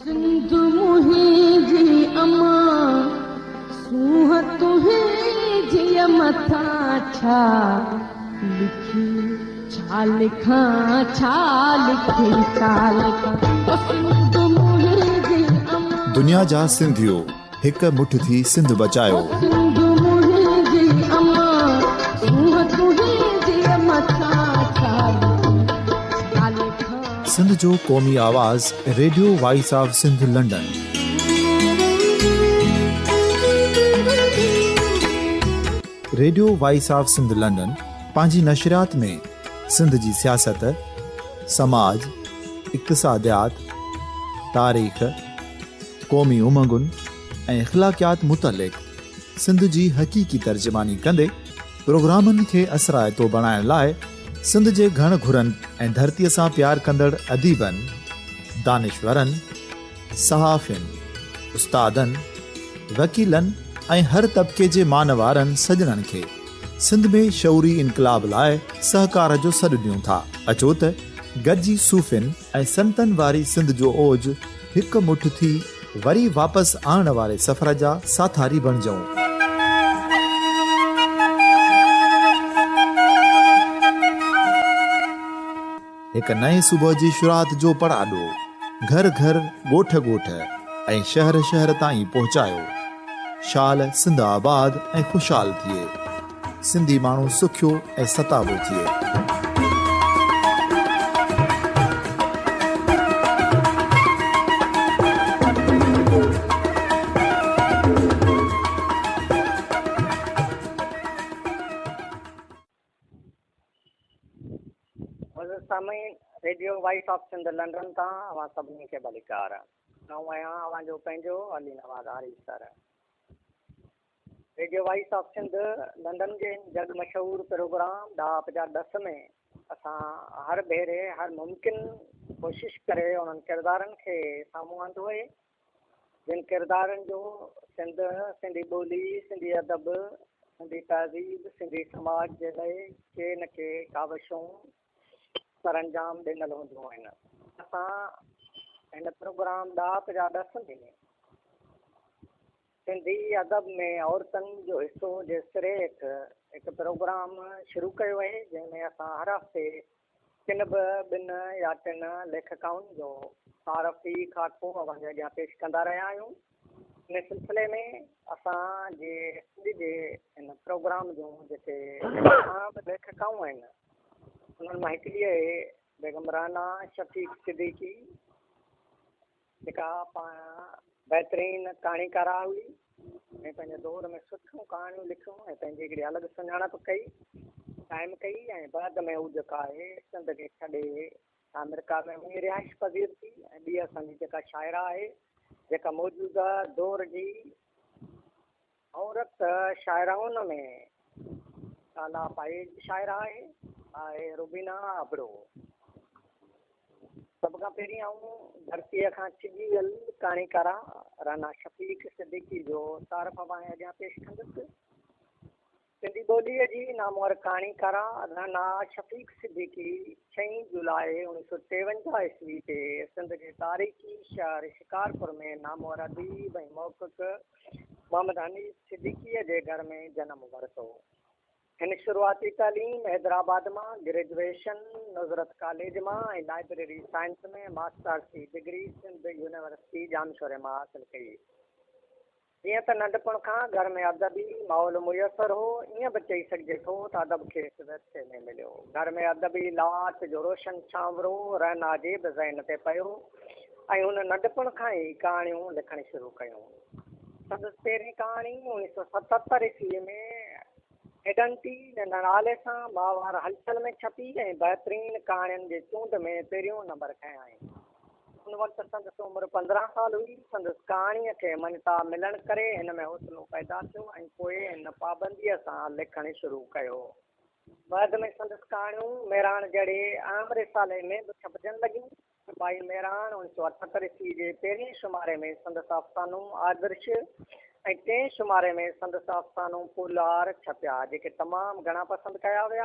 سنڌ منهنجي امان، سونهن تنهنجيء مٿان ڇا لکي ڇا لکان، ڇا لکي ڇا لکان، او سنڌ منهنجي امان. دنيا جا سنڌيو هڪ مٺ ٿي سنڌ بچايو. او سنڌ منهنجي امان، سونهن تنهنجيء مٿان ڇا لکي ڇا لکان. سنڌ جو قومي آواز radio voice of Sindh London. Radio voice of Sindh London پنهنجي نشريات ۾ سنڌ جي سياست، سماج، اقتصاديات، تاريخ، قومي امنگن ۽ اخلاقيات متعلق سنڌ جي حقيقي ترجماني ڪندي پروگرامن کي اثرائتو بڻائڻ لاء سنڌ جي گهڻ گهرن ۽ ڌرتيء سان پيار ڪندڙ اديبن، دانشورن، صحافين، استادن، وڪيلن ۽ هر طبقي جي مان وارن سڄڻن کي سنڌ ۾ شعوري انقلاب لاء سهڪار جو سڏ ڏيون ٿا. اچو ته گڏجي صوفين ۽ سنتن واري سنڌ جو اوج هڪ مٺ ٿي وري واپس آڻڻ واري سفر جا ساٿاري بڻجون. هڪ نئين صبح جي شروعات جو پڙاڏو گهر گهر، ڳوٺ ڳوٺ ۽ شهر شهر تائين پهچايو. شال سنڌ آباد ۽ خوشحال ٿئي. سنڌي ماڻهو سکيو ۽ ستابو ٿئي. معزز سامعين، radio voice of Sindh London تان اوهان سڀني کي ڀليڪار. آئون آهيان اوهان جو پنهنجو Ali Nawaz Arisar. Radio voice of Sindh London جي هن جڳ مشهور پروگرام ڏاهپ جا ڏس ۾ اسان هر ڀيري هر ممڪن ڪوشش ڪري انهن ڪردارن کي سامهون آندو آهي جن ڪردارن جو سنڌ، سنڌي ٻولي، سنڌي ادب، سنڌي تهذيب، سنڌي سماج جي لئي ڪي نه ڪي ڪاوشون سرانجام ڏنل هونديون آهن. اسان هن پروگرام ڏاهپ جا ڏس ۾ سنڌي ادب ۾ عورتن جو حصو جي سري هيٺ هڪ پروگرام شروع ڪيو آهي، جنهن ۾ اسان هر هفتي ڪن به ٻن يا ٽن ليکڪائن جو تعارفي خاڪو اوهان جي اڳيان پيش ڪندا رهيا آهيون. ان سلسلي ۾ اسان جي اڄ جي هن پروگرام جون جيڪي اهم ليکڪائون آهن، انهن مان هڪڙي آهي بيگم رعنا شفيق صديقي. جيڪا پاڻ بهترين ڪهاڻيڪارا هئي ۽ پنهنجي دور ۾ سٺيون ڪهاڻيون لکيون ۽ پنهنجي هڪڙي الڳ سڃاڻپ ڪئي قائم ڪئي ۽ بعد ۾ هو جيڪا آهي سنڌ کي ڇڏي آمريڪا ۾ وڃي رهائش پذير ٿي ۽ ٻي اسان جي جيڪا شاعره آهي جيڪا موجوده دور جي عورت شاعرائن ۾ اعليٰ پائي جي شاعره آهي، آهي روبينا ابڙو. سڀ کان پهرين آئون ڌرتيء کان ڇڄي ويل ڪهاڻيڪارا رعنا شفيق صديقي جو تعارف اوهان جي اڳيان پيش ڪندس. سنڌي ٻوليء جي نامور ڪهاڻيڪارا رعنا شفيق صديقي ڇهين جولاء اوڻيهه سؤ ٽيونجاهه عيسوي تي سنڌ جي تاريخي شهر شڪارپور ۾ نامور اديب ۽ محقق محمد حنيف صديقيء جي گهر ۾ جنم ورتو. هن شروعاتي تعليم حيدرآباد مان، گريجوئيشن نصرت ڪاليج مان ۽ لائبريري سائنس ۾ ماسٽرس جي ڊگري سنڌ يونيورسٽي ڄامشوري مان حاصل ڪئي. جيئن ته ننڍپڻ کان گهر ۾ ادبي ماحول ميسر هو، ائين به چئي سگهجي ٿو ته ادب کيس ورثي ۾ مليو. گهر ۾ ادبي لاٽ جو روشن ڇانورو رعنا جي به ذهن تي پيو ۽ هن ننڍپڻ کان ئي ڪهاڻيون لکڻ شروع ڪيون. سندس پهرين ڪهاڻي 1977 عيسويء ۾ ايڊنٽي جي نالي سان ماهوار هلچل ۾ ڇپي ۽ بهترين ڪهاڻين جي چونڊ ۾ پهريون نمبر کنيائين. ان وقت سندس عمر 15 سال هئي. سندس ڪهاڻيء کي مڃتا ملڻ ڪري هن ۾ حوصلو پيدا ٿيو ۽ پوء هن پابنديء سان لکڻ شروع ڪيو. بعد ۾ سندس ڪهاڻيون مهراڻ جهڙي اهم رسالي ۾ به ڇپجڻ لڳيون. ٻائي مهراڻ 1978 عيسوي جي پهرين شماري ۾ سندس افسانو آدرش ۽ ٽئين شماري ۾ سندس افسانو پولار ڇپيا، جيڪي تمام گهڻا پسند ڪيا ويا.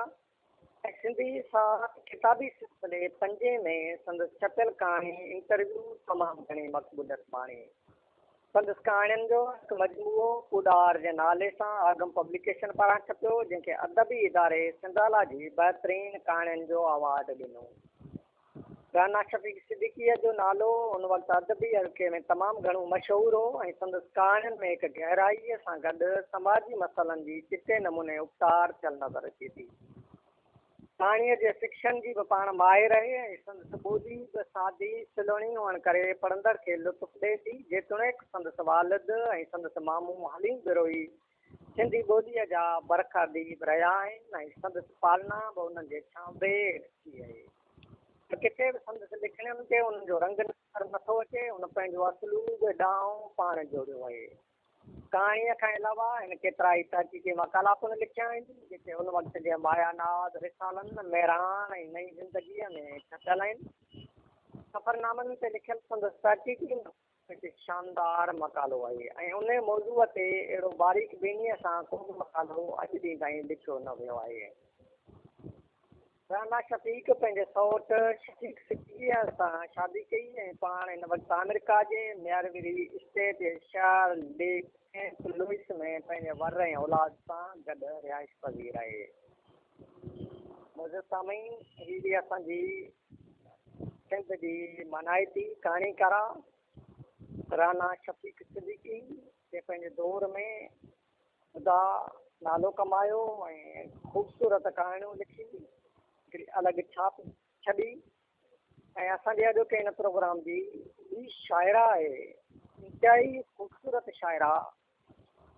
۽ سنڌي ساهت ڪتابي سلسلي پنجين ۾ سندس ڇپيل ڪهاڻي انٽرويو تمام گهڻي مقبوليت ماڻي. سندس ڪهاڻين جو هڪ مجموعو ڪوڏار جي نالي سان آگم پبليڪيشن پاران ڇپيو، جنهن کي ادبي اداري سنڌالاجي بهترين ڪهاڻين جو ايوارڊ ڏنو. رانا شفيق صديقيء جو نالو ان وقت ادبي حلقي ۾ تمام گهڻو مشهور هو ۽ سندس ڪهاڻين ۾ هڪ گهرائيء سان گڏ سماجي مسئلن جي چٽي نموني اپٽار ٿيل نظر اچي ٿي. ڪهاڻيء جي فڪشن جي به پاڻ ماهر آهي ۽ سندس ٻولي به سادي سلوڻي هئڻ ڪري پڙهندڙ کي لطف ڏئي ٿي. جيتوڻيڪ سندس والد ۽ سندس مامو حليم بروهي سنڌي ٻوليء جا برک اديب رهيا آهن ۽ سندس پالنا به انهن جي ڇانوري هيٺ ٿي آهي. ته ڪٿي به سندس لکڻين تي انهن جو رنگ نظر نٿو اچي. هن پنهنجو اسلوب ڏانء پاڻ جوڙيو آهي. ڪهاڻيء کان علاوه هن ڪيترائي تحقيقي مقالا پڻ لکيا آهن، جيڪي ان وقت جي مايا ناز رسالن مهراڻ ۽ نئين زندگيء ۾ ڇپيل آهن. سفرنامن تي لکيل سندس تحقيقي مقالو هڪ شاندار مقالو آهي ۽ انهيء موضوع تي اهڙو باريڪ بينيء سان ڪو به مقالو اڄ ڏينهن تائين لکيو نه ويو آهي. رانا شفيق پنهنجي سئوٽ شفيق صديقيء سان شادي ڪئي ۽ پاڻ هن وقت آمريڪا جي مياروري اسٽيٽ جي شهر ليڪ سينٽ لوئس ۾ پنهنجي ور ۽ اولاد سان گڏ رهائش پذير آهي. معزز سامعين هي هئي اسان جي سنڌ جي مانائتي ڪهاڻيڪارا رانا شفيق صديقي جنهن پنهنجي دور ۾ خدا نالو ڪمايو ۽ خوبصورت ڪهاڻيون لکي هڪڙي الڳ ڇاپ ڇڏي ۽ اسان جي اڄوڪي هن پروگرام جي ٻي شاعره آهي انتهائي خوبصورت شاعره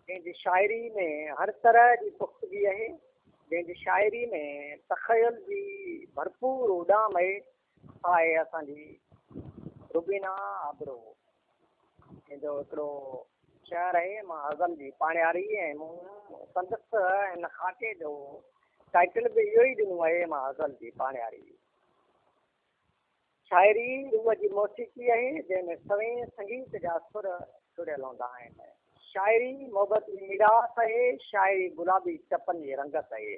جنهن جي شاعري ۾ هر طرح جي پختگي آهي جنهن جي شاعري ۾ تخيل جي ڀرپور اڏام آهي آهي اسان جي روبينا ابڙو جنهن جو هڪڙو شعر آهي مان غزل جي پاڻياري ۽ مون سندس هن خاڪي جو ٽائيٽل به اهو ئي ڏنو آهي مان غزل جي پاڻياري. شاعري روح جي موسيقي آهي جنهن ۾ سوين سنگيت جا سر جڙيل هوندا آهن. شاعري محبت جي ميراث آهي، شاعري گلابي چپن جي رنگت آهي.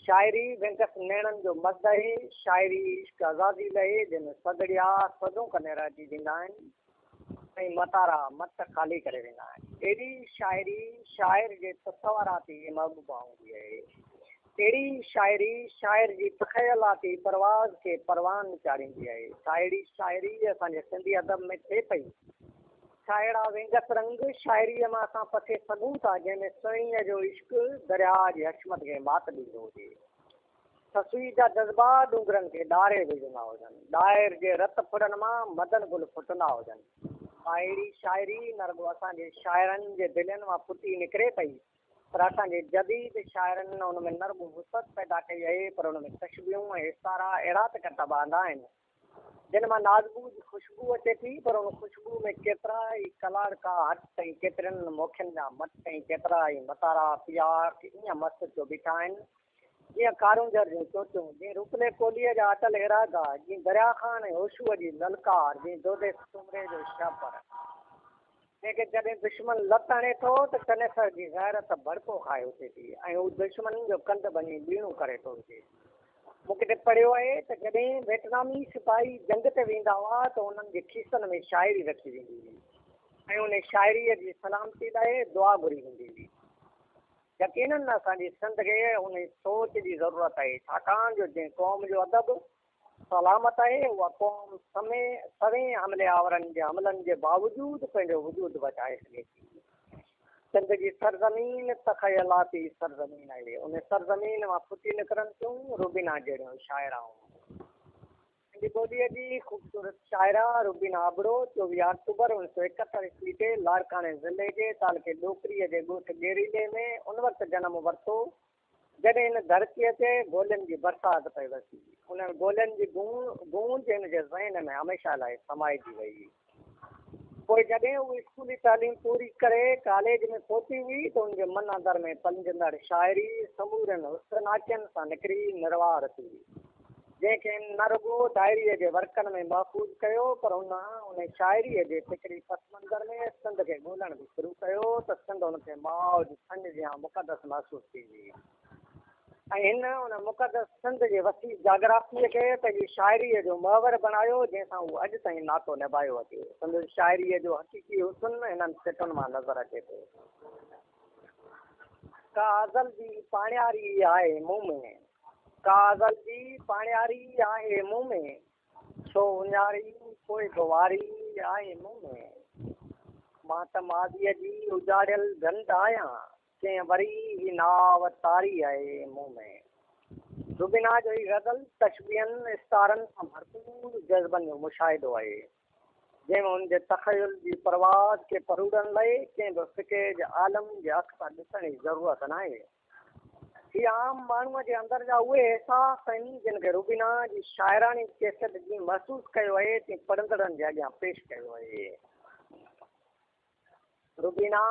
شاعري وينگس نيڻن جو مزد آهي، شاعري عشق عزازيل آهي جنهن ۾ سدڙيا سدون ڪندي رهجي ويندا آهن. ۽ متارا مت خالي ڪري ويندا آهن. اهڙي شاعري شاعر جي تصوراتي محبوبا هوندي آهي. اهڙي شاعري شاعر جي تخيلاتي پرواز کي پروان چاڙهيندي آهي. ڇا اهڙي شاعري اسان جي سنڌي ادب ۾ ٿئي پئي؟ ڇا اهڙا وينگس رنگ شاعريء مان اسان پسي سگهون ٿا جنهن ۾ سهڻيء جو عشق درياء جي حشمت کي مات ڏيندو هجي؟ سسئي جا جذبا ڏونگرن کي ڏاري وجهندا هجن، ڏائر جي رت ڦڙن مان مدن گل ڦٽندا هجن. ڪا اهڙي شاعري نه رڳو اسان جي شاعرن جي دلين مان ڦٽي نڪري پئي، پر اسان جي جديد شاعرن ان ۾ نه رڳو وسعت پيدا ڪئي آهي، پر ان ۾ تشبيهون ۽ استعارا اهڙا ته ڪتب آندا آهن، جن مان نازبوء جي خوشبوء اچي ٿي، پر ان خوشبوء ۾ ڪيترا ئي ڪلاڙڪا هٽ ۽ ڪيترين موکين جا مٽ ۽ ڪيترا ئي متارا پياڪ ائين مست ٿيو بيٺا آهن، جيئن ڪارونجهر جون چوٽيون، جيئن روپلي ڪولهيء جا اٽل ارادا، جيئن دريا خان ۽ هوشوء جي للڪار، جيئن دودي سومري جو شهپر. جنهن کي جڏهن دشمن لت هڻي ٿو ته چنيسر جي غيرت ڀڙڪو کائي اٿي ٿي ۽ هو دشمن جو ڪنڌ ڀڃي ٻيڻو ڪري ٿو وجهي. مون ڪٿي پڙهيو آهي ته جڏهن ويٽنامي سپاهي جنگ تي ويندا هئا ته انهن جي کيسن ۾ شاعري رکي ويندي هئي ۽ انهي شاعريء جي سلامتي لاء دعا گهري ويندي هئي. يقينن اسان جي سنڌ کي انهي سوچ جي ضرورت آهي ڇاڪاڻ جو جنهن قوم جو ادب سلامت آهي اها قوم سوين حملي آورن جي حملن جي باوجود پنهنجو وجود بچائي سگهي ٿي. سنڌ جي سرزمين تخيلاتي سرزمين آهي. ان سرزمين مان ڦٽي نڪرن ٿيون روبينا جهڙيون شاعرائون. سنڌي ٻوليء جي خوبصورت شاعره روبينا ابڙو 24 آڪٽوبر 1971 عيسوي تي لاڙڪاڻي ضلعي جي تعلقي ڏوڪريء جي ڳوٺ ڳيريلي ۾ ان وقت جنم ورتو جڏهن هن ڌرتيء تي گولين جي برسات پئي وسي. انهن گولين جي گونج هن جي ذهن ۾ هميشه لاء سمائجي وئي. پوء جڏهن هوء اسڪولي تعليم پوري ڪري ڪاليج ۾ پهتي هئي ته هن جي من اندر ۾ پلجندڙ شاعري سمورين حسناڪين سان نڪري نروار ٿي. جنهن کي هن نه رڳو ڊائريء جي ورقن ۾ محفوظ ڪيو پر هن انهي شاعريء جي فڪري پس منظر ۾ سنڌ کي ڳولڻ به شروع ڪيو ته سنڌ هن کي ماء جي ٿڃ جيان مقدس محسوس ٿيندي. ۽ هن ان مقدس سنڌ جي وسيع جاگرافيء کي پنهنجي شاعريء جو محور بڻايو، جنهن سان هو اڄ تائين ناتو نڀايو اچي. سندس شاعريء جو حقيقي حسن هنن سٽن مان نظر اچي ٿو. ڪا ازل جي پاڻياري آهي مون ۾. ڪا ازل جي پاڻياري آهي مون ۾. ڇو اڃاري پوء به واري آهي مون ۾. مان ته ماضيء جي اجاڙيل ڍنڍ آهيان. ڪنهن وري هي ناو تاري آهي مون ۾. روبينا جو هي غزل تشبيهن، استعارن سان ڀرپور جذبن جو مشاهدو آهي، جنهن ۾ هن جي تخيل جي پرواز کي پروڙڻ لئه ڪنهن به فقه جي عالم جي اک سان ڏسڻ جي ضرورت ناهي. هي عام ماڻهوء جي اندر جا اهي احساس آهن، جن کي روبينا جي شاعراڻي ڪيفيت جيئن محسوس ڪيو آهي، تيئن پڙهندڙن جي اڳيان پيش ڪيو آهي. روبينا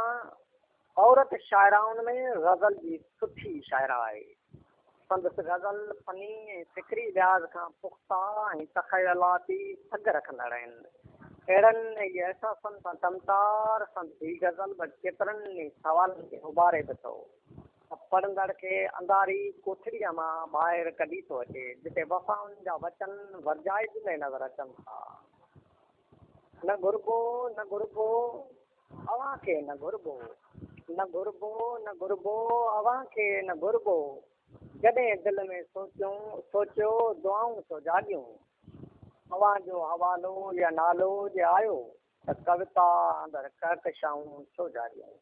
عورت شاعرائن ۾ غزل جي سٺي شاعره آهي. سندس غزل فني ۽ فڪري لحاظ کان پختا ۽ تخيلاتي سگهه رکندڙ آهن. اهڙن ئي احساسن سان ٽمٽار سندس هي غزل به ڪيترن ئي سوالن کي اڀاري به ٿو ته پڙهندڙ کي انڌاري ڪوٺڙيء مان ٻاهر ڪڍي ٿو اچي، جتي وفائن جا وچن ورجائجندي نظر اچن ٿا. نه گهربو نه گهربو اوهان کي نه گهربو نه گهربو نه گهربو اوهان کي نه گهربو جڏهن دل ۾ سوچيون سوچيو دعائون سو جاڳيون اوهان جو حوالو يا نالو جي آيو ته ڪويتا اندر ڪهڪشائون ڇو جاڳيون.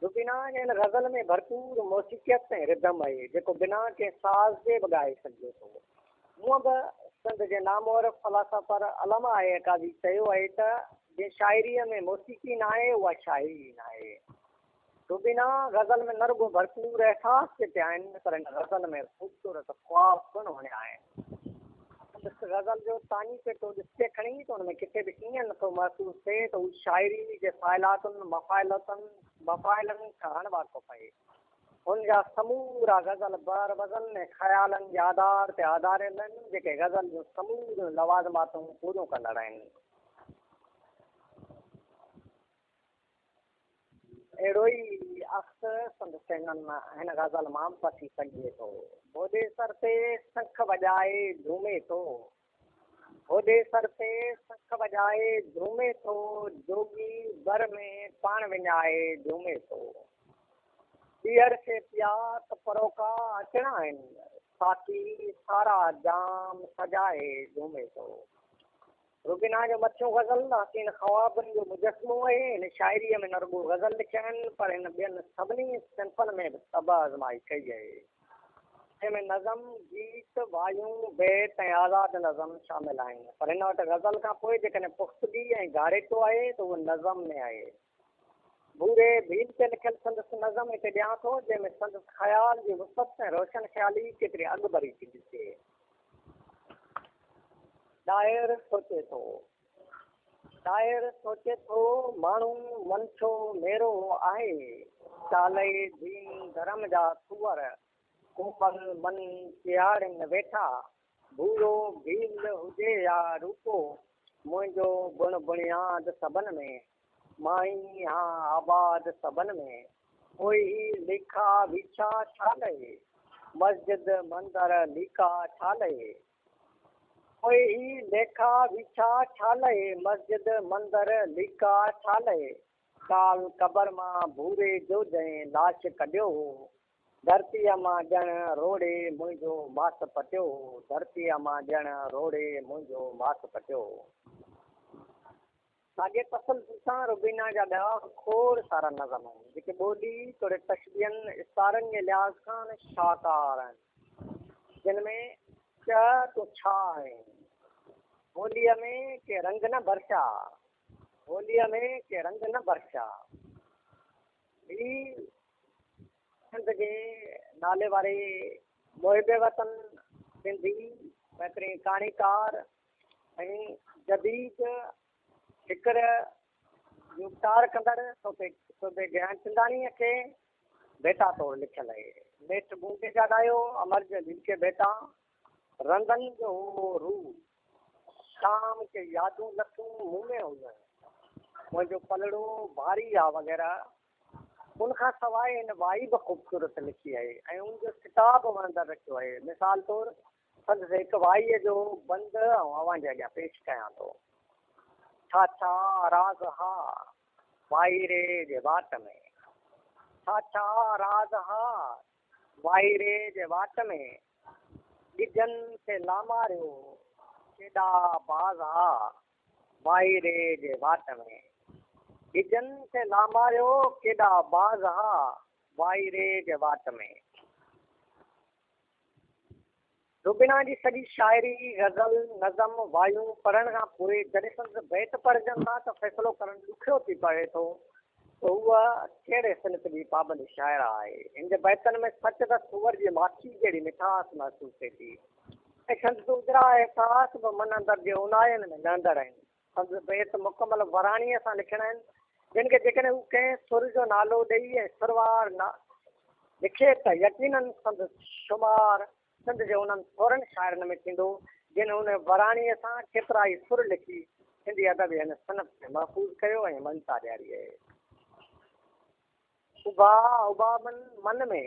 روبينا جي هن غزل ۾ ڀرپور موسيقيت ۽ رڌم آهي، جيڪو بنا ڪنهن ساز جي به ڳائي سگهجي ٿو. هونء به سنڌ جي نامور فلاسافر علامه آء آء قاضي چيو آهي ته جنهن شاعريء ۾ موسيقي ناهي، اها شاعري ئي ناهي. روبينا غزل ۾ نه رڳو ڀرپور احساس چٽيا آهن، پر هن غزل ۾ خوبصورت خواب پڻ اڻيا آهن. سندس غزل جو تاڃي پيٽو ڏسجي کڻي ته ان ۾ ڪٿي به ائين نه ٿو محسوس ٿئي ته هو شاعري جي فاعلاتن، مفاعلتن، مفاعلن کان اڻ واقف آهي. هن جا سمورا غزل بحر وزن ۽ خيالن جي آڌار تي آڌاريل آهن، جيڪي غزل جون سموريون لوازماتون پوريون ڪندڙ آهن. اهڙو ئي عڪس سندس هن غزل مان به پسي سگهجي ٿو. ڀوڏي سر تي سنک وڄائي جهومي ٿو. ڀوڏي سر تي سنک وڄائي جهومي ٿو، جوڳي بر ۾ پاڻ وڃائي جهومي ٿو. ٻيهر سي پياڪ پروڪا اچڻا آهن، ساقي سارا جام سجائي جهومي ٿو. روبينا جو مٿيون غزل حسين خوابن جو مجسمو آهي. هن شاعريء ۾ نه رڳو غزل لکيا آهن، پر هن ٻين سڀني صنفن ۾ به طبع آزمائي ڪئي آهي، جنهن ۾ نظم، گيت، وايون، بيت ۽ آزاد نظم شامل آهن. پر هن وٽ غزل کان پوء جيڪڏهن پختگي ۽ گهاڙيٽو آهي ته اهو نظم ۾ آهي. ڀوري ڀيل تي لکيل سندس نظم هتي ڏيان ٿو، جنهن ۾ سندس خيال جي وسعت ۽ روشن خيالي ڪيتري اڳڀري ٿي ڏسجي. ڏاهر سوچي ٿو. ڏاهر سوچي ٿو، ماڻهو منڇو ميرو آهي، چالئي دين ڌرم جا سوئر، ڪومل من چيهاڙين ويٺا، ڀورو ڀيل هجي يا روپو، منهنجو بڻ بڻياد سڀن ۾، مان ئي هان آباد سڀن ۾، پوء هي ليکا ويڇا ڇا لئي، مسجد مندر ليکا ڇا لئي. پوء هي ليکا ويڇا ڇا لئي، مسجد مندر ليکا ڇا لئي. ڪال قبر مان ڀوري جو جنهن لاش ڪڍيو هو، ڌرتيء مان ڄڻ روڙي منهنجو ماس پٽيو هو، ڌرتيء مان ڄڻ روڙي منهنجو ماس پٽيو هو. ساڳئي تسلسل سان روبينا جا ٻيا به کوڙ سارا نظم آهن، جيڪي ٻولي توڙي تشبيهن، استعارن جي لحاظ کان شاهڪار آهن، جن ۾ چئه تون ڇا آهين؟ هوليء ۾ ڪي رنگ نه ڀرشا، هوليء ۾ ڪي رنگ نه ڀرشا. هي سنڌ جي نالي واري محب وطن سنڌي بهترين ڪهاڻيڪار ۽ جديد فڪر جو اپٽار ڪندڙ سوڀي گيانچنداڻيء کي ڀيٽا طور لکيل آهي. نيٺ گونگي جا ڳايو امر جليل کي ڀيٽا، رندن جو هو روح، شام ڪي يادون لٿون مون ۾ هيون، منهنجو پلڙو ڀاري آ وغيره. ان کان سواء هن وائي به خوبصورت لکي آهي ۽ ان جو سٽاء به وڻندڙ رکيو آهي. مثال طور سندس هڪ وائيء جو بند آئون اوهان جي اڳيان پيش ڪيان ٿو. ڇا ڇا راز ها وائي ري جي واٽ ۾. ڇا ڇا راز ها وائي ري جي واٽ ۾. ڳجهن کي لاماريو ڪيڏا باز ها وائي ري جي واٽ ۾. ڳجهن کي لاماريو ڪيڏا باز ها وائي ري جي واٽ ۾. روبينا جي سڄي شاعري، غزل، نظم، وايون پڙهڻ کان پوء جڏهن سندس بيت پڙهجن ٿا ته فيصلو ڪرڻ ڏکيو ٿي پوي ٿو ته هوء ڪهڙي صنف جي پابند شاعره آهي. هن جي بيتن ۾ سچ ته سوئر جي ماکي جهڙي مٺاس محسوس ٿئي ٿي ۽ سندس اجرا احساس به من اندر جي اونهاين ۾ لهندڙ آهن. سندس بيت مڪمل وراڻيء سان لکيل آهن، جن کي جيڪڏهن هو ڪنهن سر جو نالو ڏئي ۽ سروار لکي ته يقيناً سندس شمار سنڌ جي انهن ٿورن شاعرن ۾ ٿيندو، جن ان وراڻيء سان ڪيترائي سر لکي سنڌي ادب جي هن صنف کي محفوظ ڪيو ۽ مڃتا ڏياري آهي. اڀا اڀامن من ۾،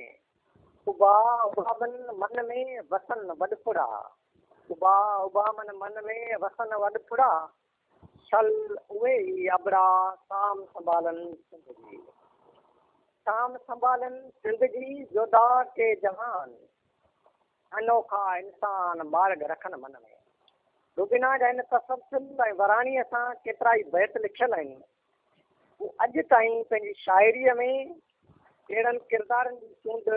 اڀا اڀامن من ۾ وسن وڏڦڙا، اڀا اڀامن من ۾ وسن وڏڦڙا، شل اهي ئي ابڙا سام سنڀالن سنڌ جي. سام سنڀالن سنڌ جي جوڌا ڪي جوان، انوکا انسان مارڳ رکن من ۾. روبينا جا هن تسلسل ۽ وراڻيء سان ڪيترائي بيت لکيل آهن. هو اڄ تائين پنهنجي شاعريء ۾ اهڙن ڪردارن جي چونڊ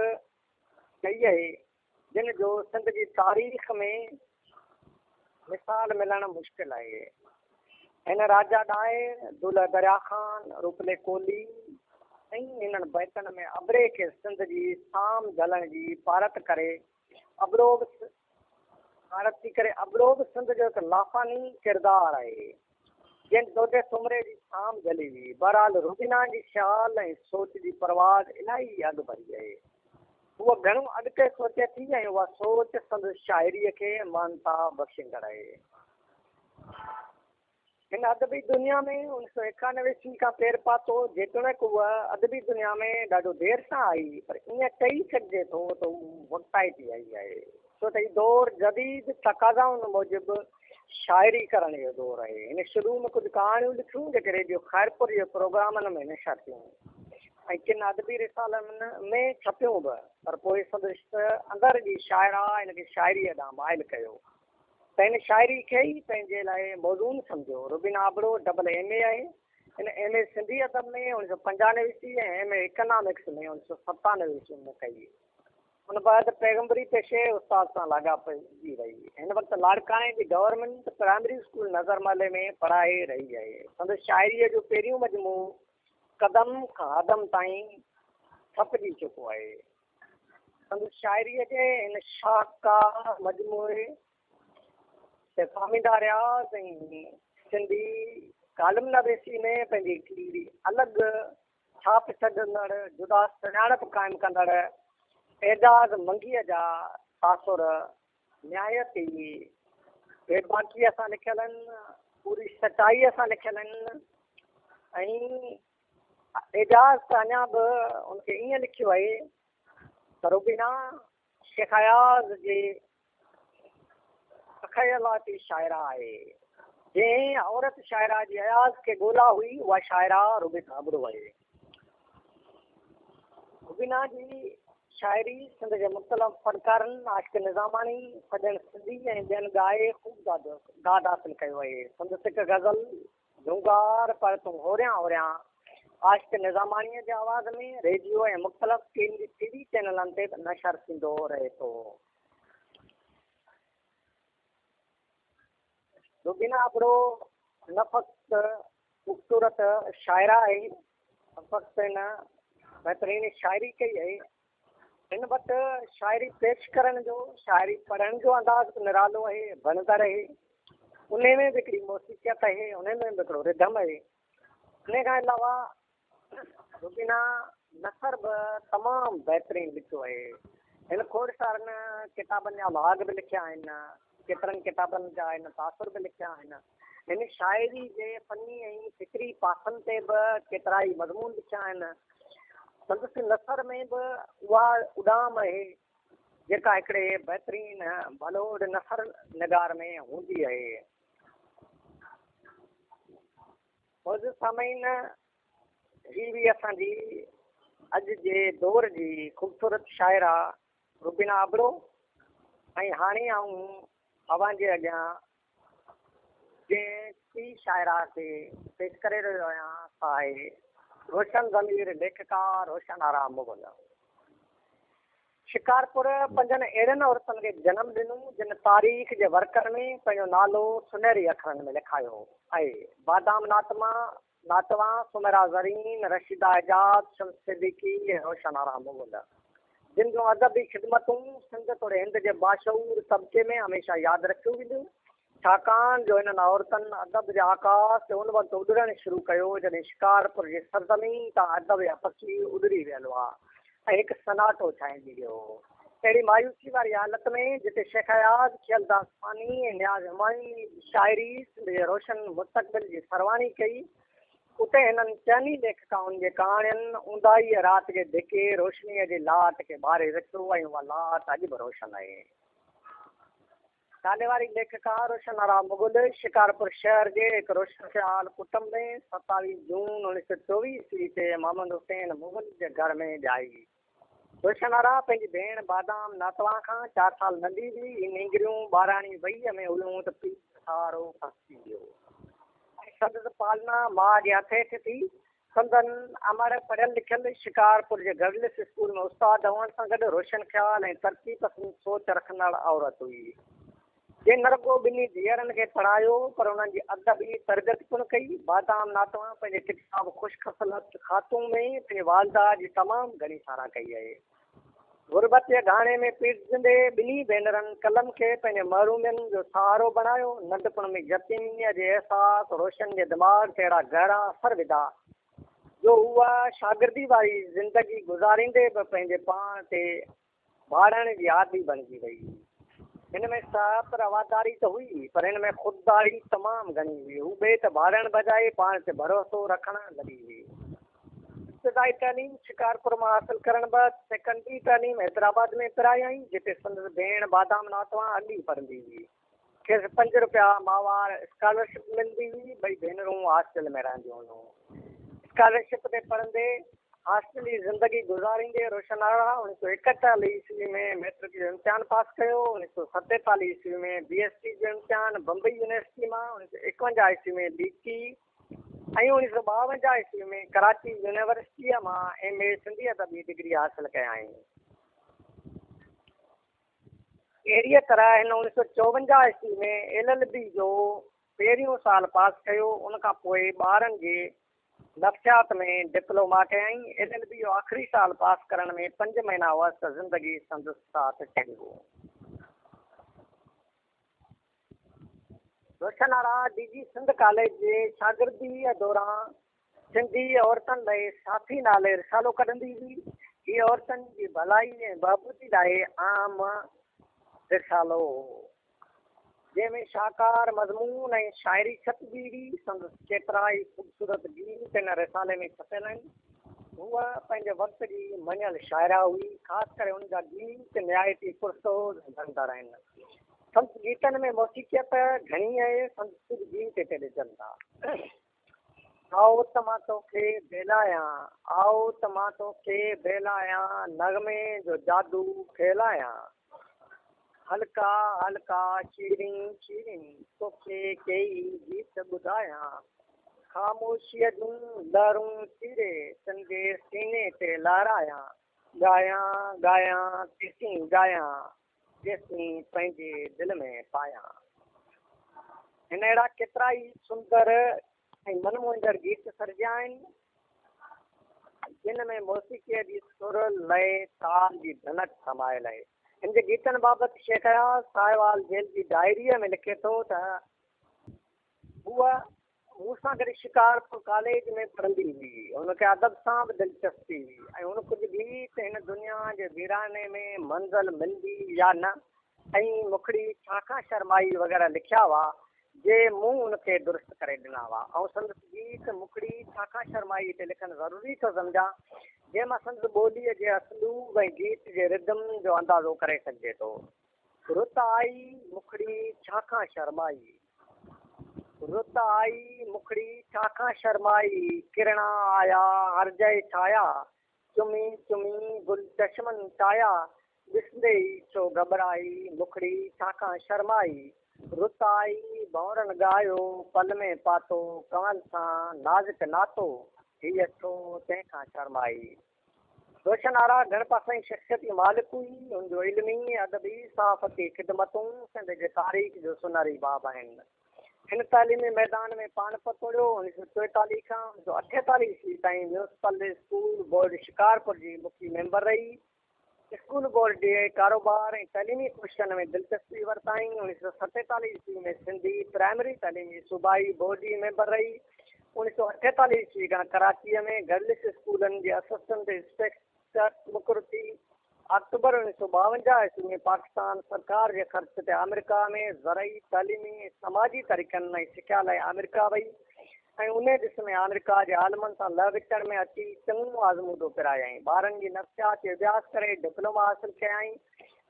ڪئي اهي، جن جو سنڌ جي تاريخ ۾ مثال ملڻ مشڪل آهي. هن راجا ڏاهر، دولهه دريا خان، روپلي ڪولهي ۽ هنن بيتن ۾ ابڙي کي سنڌ جي سام جهلڻ جي پارت ڪري ابڙو به پارت ٿي ڪري ابڙو به سنڌ جو هڪ لافاني ڪردار آهي. جنهن دودي سومري جي سام جهلي هئي. بهرحال روبينا جي خيال ۽ سوچ جي پرواز الاهي اڳڀري آهي. هوء گهڻو اڳتي سوچي ٿي ۽ اها سوچ سندس شاعريء کي مانتا بخشيندڙ آهي. هن ادبي دنيا ۾ 1991 عيسوي کان پير پاتو. جيتوڻيڪ هوء ادبي دنيا ۾ ڏاڍو دير سان آئي پر ائين چئي سگهجي ٿو ته هوء وقتائتي آئي آهي. ڇو ته هي دور جديد تقاضائن موجب شاعري ڪرڻ جو دور آهي. هن شروع ۾ ڪجهه ڪهاڻيون لکيون جيڪي ريڊيو خيرپور جي پروگرامن ۾ نشر ٿيون ۽ ڪن ادبي رسالن ۾ ڇپيون به پر پوء سندس اندر جي شاعره هن کي شاعريء ڏانهن مائل ڪيو ته هن شاعري کي ئي پنهنجي لاء موزون سمجهيو. Rubina Abro double M A آهي. هن ايم اي سنڌي ادب ۾ 1995 عيسوي ۽ ايم اي اڪنامڪس ۾ 1997 عيسوي ۾ ڪئي. ان بعد پيغمبري پيشي استاد سان لاڳاپجي رهي. هن وقت لاڙڪاڻي جي گورنمينٽ پرائمري اسڪول نظر محلي ۾ پڙهائي رهي آهي. سندس شاعريء جو پهريون مجموعو قدم کان عدم تائين ڇپجي چڪو آهي. سندس شاعريء جي هن شاهڪار مجموعي تي فهميده رياض ۽ سنڌي ڪالم نويسي ۾ پنهنجي هڪڙي الڳ ڇاپ ڇڏندڙ جدا سڃاڻپ قائم ڪندڙ اعجاز منگيء جا تاثر نهايت ئي بيباڪيء سان لکيل آهن، پوري سچائيء سان لکيل آهن ۽ اعجاز ته اڃا به ان کي ائين لکيو آهي ته روبينا شيخ اياز جي تخيلاتي شاعره آهي. جنهن عورت شاعره جي اياز کي ڳولا هئي، اها شاعره روبينا ابڙو آهي. روبينا جي شاعري سنڌ جي مختلف فنڪارن عاشق نظاماڻي، سڄڻ سنڌي ۽ ٻين ڳائي خوب داد حاصل ڪيو آهي. سندس هڪ غزل جهونگار پر تون هوريان هوريان عاشق نظاماڻيء جي آواز ۾ ريڊيو ۽ مختلف ٽي وي چينلن تي به نشر ٿيندو رهي ٿو. روبينا ابڙو نه فقط خوبصورت شاعره آهي، نه فقط هن بهترين شاعري ڪئي آهي، هن وٽ شاعري پيش ڪرڻ جو، شاعري پڙهڻ جو انداز به نرالو آهي، وڻندڙ آهي. انهي ۾ به هڪڙي موسيقيت آهي، انهي ۾ به هڪڙو رڌم آهي. انهي کان علاوه روبينا نثر به تمام بهترين لکيو آهي. هن کوڙ سارن ڪتابن جا مهاڳ به لکيا آهن، ڪيترن ڪتابن جا هن تاثر به لکيا آهن. هن شاعري جي فني ۽ فڪري پاسن تي به ڪيترائي مضمون لکيا آهن. سندس نثر ۾ به اها اڏام آهي، جيڪا هڪڙي بهترين ڀلوڙ نثر نگار ۾ هوندي آهي. معزز سامعين، هي هئي اسان جي اڄ جي دور جي خوبصورت شاعره روبينا ابڙو ۽ هاڻي آئون اوهان جي اڳيان جنهن ٽي شاعره کي پيش ڪري رهيو آهيان سا آهي روشن ضمير ليکڪا روشن آرا مغل. شڪارپور پنجن اهڙن عورتن کي جنم ڏنو جن تاريخ جي ورقن ۾ پنهنجو نالو سنهري اکرن ۾ لکايو آهي. بادام ناتما، ناتوان، سميرا زرين، رشيده اعجاز، شمس صديقي ۽ روشن آرا مغل جن جون ادبي خدمتون سنڌ توڙي هند جي باشعور طبقي ۾ هميشه ياد رکيون وينديون، ڇاڪاڻ جو انهن عورتن ادب جي آڪاس تي ان وقت اڏرڻ شروع ڪيو جڏهن شڪارپور جي سرزمين تان ادب جا پکي اڏري ويل هئا ۽ هڪ سناٽو ڇانئجي ويو هو. اهڙي مايوسي واري حالت ۾ جتي شيخ اياز، کيئل داس فاني ۽ نياز همايوني جي شاعري سنڌ جي روشن مستقبل جي سرواڻي ڪئي، اتي هنن چئني ليکڪائن جي ڪهاڻين اونداهيء رات کي ڌڪي روشنيء جي لاٽ کي ٻاري رکيو ۽ اها لاٽ اڄ به روشن آهي. ناليواري ليکڪا روشن آرا مغل شڪارپور شهر جي هڪ روشن خيال ڪٽنب ۾ 27 جون 1924 عيسوي تي محمد حسين مغل جي گهر ۾ ڄائي. روشن آرا پنهنجي ڀيڻ بادام ناتوان کان چار سال ننڍي هئي. هي نينگريون ٻاراڻي وهيء ۾ هيون ته پيء سارو ڦاسجي ويو. ۽ سندس پالنا ماء جي هٿ هيٺ ٿي. سندن امڙ پڙهيل لکيل، شڪارپور جي گرلس اسڪول ۾ استاد هئڻ سان گڏ روشن خيال ۽ ترقي پسند سوچ رکندڙ عورت هئي، جنهن نه رڳو ٻنهي ڌيئرن کي پڙهايو پر انهن جي ادبي تربيت پڻ ڪئي. بادام ناتوان پنهنجي ڪتاب خوش خصلت خاتون ۾ پنهنجي والده جي تمام گهڻي ساراهه ڪئي آهي. غربت جي گهاڻي ۾ پيڙجندي ٻنهي ڀينرن قلم کي پنهنجي محرومين جو سهارو بڻايو. ننڍپڻ ۾ يتيميء جي احساس روشن جي دماغ تي اهڙا گهرا اثر وڌا جو هوء شاگردي واري زندگي گذاريندي به پنهنجي پاڻ تي ڀاڙڻ جي عادي بڻجي وئي. هن ۾ سهپ رواداري ته هئي پر هن ۾ خودداري تمام گهڻي هئي. هوء ٻئي تي ڀاڙڻ بجاء پاڻ تي ڀروسو رکڻ لڳي هئي. ابتدائي تعليم شڪارپور مان حاصل ڪرڻ بعد سيڪنڊري تعليم حيدرآباد ۾ پرايائين، جتي سندس ڀيڻ بادام ناتوان اڳ ئي پڙهندي هئي. کيس پنج رپيا ماهوار اسڪالرشپ ملندي هئي. ٻئي ڀينرون هاسٽل ۾ رهنديون هيون. اسڪالرشپ تي پڙهندي هاسٽلي زندگي گذاريندي روشن آرا 1941 عيسوي ۾ مئٽرڪ جو امتحان پاس ڪيو. 1947 عيسوي ۾ بي ايس سي جو امتحان بمبئي يونيورسٽي مان، 1951 عيسوي ۾ بي ٽي ۽ 1952 عيسوي ۾ ڪراچي يونيورسٽيء مان ايم اي سنڌي ادب جي ڊگري حاصل ڪيائين. اهڙيء طرح هن 1954 عيسوي ۾ ايل ايل بي جو پهريون سال پاس ڪيو. ان کان پوء ٻارن جي نفسيات ۾ ڊپلوما ڪيائين. ايل ايل بي جو آخري سال پاس ڪرڻ ۾ پنج مهينا هئس ته زندگي سندس ساٿ ڇڏيو. Roshan Ara D G Sindh college جي شاگرديء دوران سنڌي عورتن لئي ساٿي نالي رسالو ڪڍندي هئي. هي عورتن جي ڀلائي ۽ بهبودي لاء عام رسالو هو، جنهن ۾ شاهڪار مضمون ۽ شاعري ڇپبي هئي. سندس ڪيترائي خوبصورت گيت هن رسالي ۾ ڇپيل آهن. هوء پنهنجي وقت جي مڃيل شاعره هئي، خاص ڪري هن جا گيت نهايت ئي پرسوز ۽ وڻندڙ آهن. سندس گيتن ۾ موسيقيت گهڻي آهي، سندس ڪجهه گيت هتي ڏجن ٿا. آئو ته مان توکي ڀيلايان، آئو ته مان توکي ڀيلايان، نغمي جو جادو ڦهلايان. هلڪا هلڪا شيرين شيرين، توکي ڪيئي گيت ٻڌايان. خاموشيء جون لهرون چيري، تنهنجي سيني تي لهرايان. ڳايان ڳايان تيسين ڳايان، جيسين پنهنجي دل ۾ پايان. هن اهڙا ڪيترائي سندر ۽ من موهيندڙ گيت سرجيا آهن، جن ۾ موسيقيء جي سر، لئي، تال جي ڌنڪ سمايل آهي. هن جي گيتن بابت شيخ اياز ساهيوال جيل جي ڊائريء ۾ لکي ٿو ته، هوء مون سان گڏ شڪارپور ڪاليج ۾ پڙهندي هئي. هن کي ادب سان به دلچسپي هئي ۽ هن ڪجهه گيت هن دنيا جي ويراني ۾ منزل ملندي يا نه ۽ مکڙي ڇا کان شرمائي وغيره لکيا هئا، جي مون هن کي درست ڪري ڏنا هئا. آئون سندس گيت مکڙي ڇا کان شرمائي هتي لکڻ ضروري ٿو سمجهان. جنهن مان سندس ٻوليء جي اسلوب ۽ گيت جي ردم جو اندازو ڪري سگهجي ٿو. رت آئي مکڙي ڇا کان شرمائي. رت آئي مکڙي ڇا کان شرمائي، ڪرڻا آيا هر جئي ڇايا، چمي چمي گل چشمن چايا، ڏسندي ئي ڇو گهٻرائي، مکڙي ڇا کان شرمائي. رت آئي ڀونرن ڳايو، پل ۾ پاتو ڪنول سان نازڪ ناتو، هيء ڇو تنهن کان شرمائي. روشن آرا گهڻ پاسائين شخصيت جي مالڪ هئي. هن جو علمي، ادبي، صحافتي خدمتون سنڌ جي تاريخ جو سونهري باب آهن. هن تعليمي ميدان ۾ پاڻ پتوڙيو. 1944 کان 1948 عيسوي تائين ميونسپل اسڪول بورڊ شڪارپور جي مکي ميمبر رهي. اسڪول بورڊ جي ڪاروبار ۽ تعليمي ڪوششن ۾ دلچسپي ورتائين. 1947 عيسوي ۾ سنڌي پرائمري تعليمي صوبائي بورڊ جي ميمبر رهي. 1948 عيسوي کان ڪراچيء ۾ گرلس اسڪولن جي اسسٽنٽ انسپيڪٽر مقرر ٿي. آڪٽوبر 1952 عيسوي ۾ پاڪستان سرڪار جي خرچ تي آمريڪا ۾ زرعي، تعليمي ۽ سماجي طريقن ۽ سکيا لاء آمريڪا وئي ۽ انهي ڏس ۾ آمريڪا جي عالمن سان لهه وچڙ ۾ اچي چڱو آزمودو پرايائين. ٻارن جي نفسيات جو اڀياس ڪري ڊپلوما حاصل ڪيائين.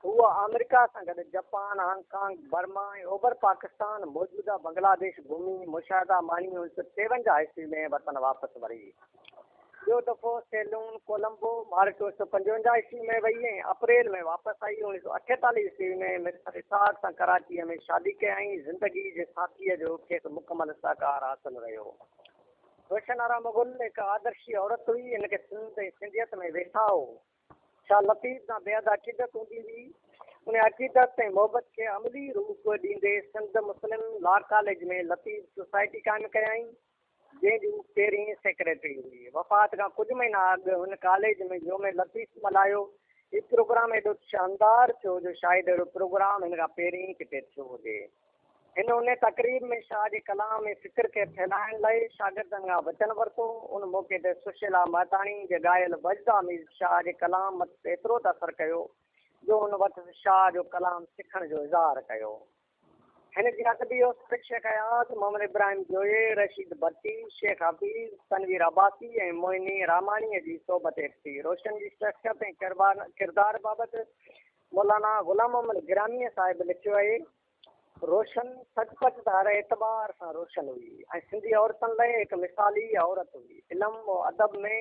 هوء آمريڪا سان گڏ جپان، هانگ ڪانگ، برما ۽ اوڀر پاڪستان، موجوده بنگلاديش، گهمي مشاهدا ماڻي 1953 عيسوي ۾ وطن واپس وري. ٻيو دفعو سيلون، ڪولمبو، مارچ 1955 عيسوي ۾ وئي ۽ اپريل ۾ واپس آئي. 1948 عيسوي ۾ مسٽر اسحاق سان ڪراچيء ۾ شادي ڪيائين. زندگيء جي ساٿيء جو کيس مڪمل سهڪار حاصل رهيو. روشن آرا مغل هڪ آدرشي عورت هئي. هن کي سنڌ ۽ سنڌيت ۾ ويساهه هو. شاهه لطيف سان بيحد عقيدت هوندي هئي. ان عقيدت ۽ محبت کي عملي روپ ڏيندي Sindh Muslim law college ۾ Latif society قائم ڪيائين، جنهن جي هو پهرين سيڪريٽري هئي. وفات کان ڪجهه مهينا اڳ هن ڪاليج ۾ يوم لطيف ملهايو. هي پروگرام ايڏو شاندار ٿيو جو شايد اهڙو پروگرام هن کان پهرين ڪٿي ٿيو هجي. هن انهيء تقريب ۾ شاهه جي ڪلام ۽ فڪر کي ڦهلائڻ لاء شاگردن کان وچن ورتو. ان موقعي تي سشيلا مهتاڻي جي ڳايل وجد آميز شاهه جي ڪلام مٿس ايترو ته اثر ڪيو جو هن وٽس شاهه جو ڪلام سکڻ جو اظهار ڪيو. هن جي ادبي اوسر شيخ اياز، محمد ابراهيم جويي، رشيد ڀٽي، شيخ حفيظ، تنوير عباسي ۽ موهني راماڻيء جي صحبت هيٺ ٿي. روشن جي شخصيت ۽ ڪردار بابت مولانا غلام محمد گراميء صاحب لکيو آهي، روشن سچ پچ ته هر اعتبار سان روشن هئي ۽ سنڌي عورتن لئه هڪ مثالي عورت هئي. علم و ادب ۾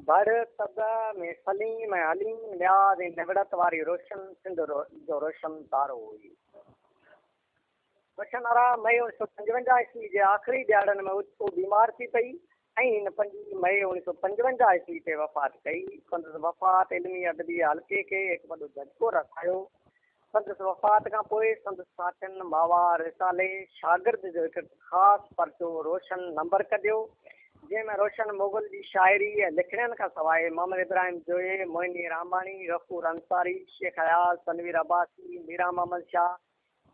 ڀڙ، طبع ۾ سليم ۽ حليم، نياز ۽ نوڙت واري روشن سنڌ جو روشن تارو هئي. روشن آرا مئي 1955 عيسوي جي آخري ڏهاڙن ۾ اوچتو بيمار ٿي پئي ۽ هن 25 مئي 1955 عيسوي تي وفات ڪئي. سندس وفات علمي ادبي حلقي کي هڪ وڏو جهٽڪو رسايو. سندس وفات کان پوء سندس ساٿين ماهوار رسالي شاگرد جو هڪ خاص پرچو روشن نمبر ڪڍيو، جنهن ۾ روشن مغل جي شاعري ۽ لکڻين کان سواء محمد ابراهيم جويي، موهني راماڻي، غفور انصاري، شيخ اياز، تنوير عباسي، ميران محمد شاهه،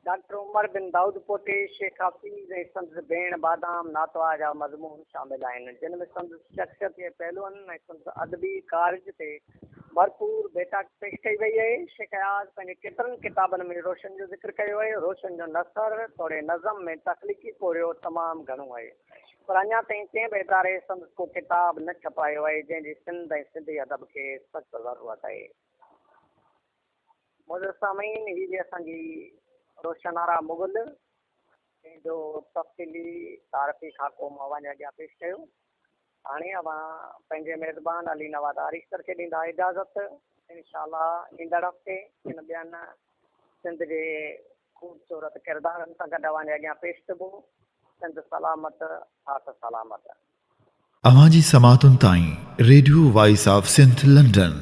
ڊاڪٽر عمر بن دائود پوٽي، شيخ حفيظ ۽ سندس ڀيڻ بادام ناتوا جا مضمون شامل آهن، جن ۾ سندس شخصيت جي پهلوئن ۽ سندس ادبي ڪارج تي ڀرپور ڀيٽا پيش ڪئي وئي آهي. شيخ اياز پنهنجي ڪيترن ڪتابن ۾ روشن جو ذڪر ڪيو آهي. روشن جو نثر توڙي نظم ۾ تخليقي پورهيو تمام گهڻو آهي، پر اڃا تائين ڪنهن به اداري سندس ڪو ڪتاب نه ڇپايو آهي، جنهن جي سنڌ ۽ سنڌي ادب کي سخت ضرورت آهي. معزز سامعين هي به اسان جي روشن آرا مغل جنهن جو تفصيلي تعارفي خاڪو مون اوهان جي اڳيان پيش ڪيو. هاڻي اوهان پنهنجي ميزبان علي نواز آريسر کي ڏيندا اجازت. انشاء الله ايندڙ هفتي ڪن ٻين سنڌ جي خوبصورت ڪردارن سان گڏ اوهان جي اڳيان پيش ٿبو. سنڌ سلامت ساٿ سلامت. اوهان جي سماعتن تائين radio voice of Sindh London.